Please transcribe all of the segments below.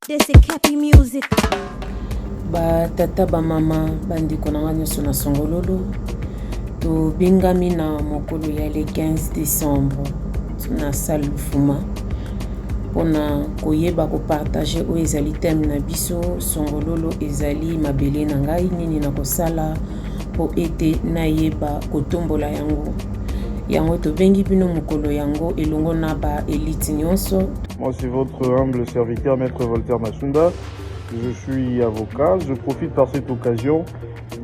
This is Cappy Music. Ba tata ba mama bandeko na nga nyonso na Songololo, tobengami na mokolo ya le 15 décembre na salle Lufuma mpona koyeba kopartage oyo ezali thème na biso. Songololo ezali mabele na ngai, nini nakosala mpo ete nayeba kotombola yango? Yango tobengi bino mokolo yango elongo na ba élite nyonso. Moi, c'est votre humble serviteur, Maître Voltaire Masunda. Je suis avocat. Je profite par cette occasion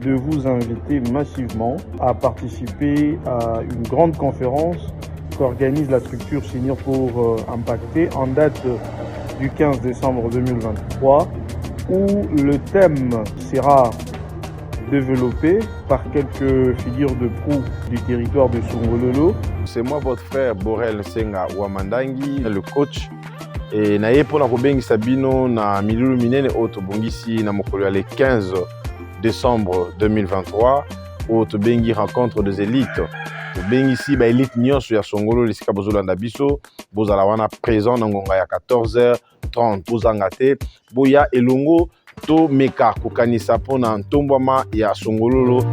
de vous inviter massivement à participer à une grande conférence qu'organise la structure Senior pour Impacter en date du 15 décembre 2023, où le thème sera développé par quelques figures de proue du territoire de Songololo. C'est moi, votre frère Borel Senga Wamandangi, le coach. E naye mpona kobengisa bino na milulu minene oyo tobongisi na mokolo ya le 15 décembre 2023, oyo tobengi Rencontre des élites. Tobengisi baélite nyonso ya Songolo. Esika bozolanda biso, bozala wana présent na ngonga ya 14h30. Bozanga te, boya elongo, tomeka kokanisa mpona ntombwama ya Songololo.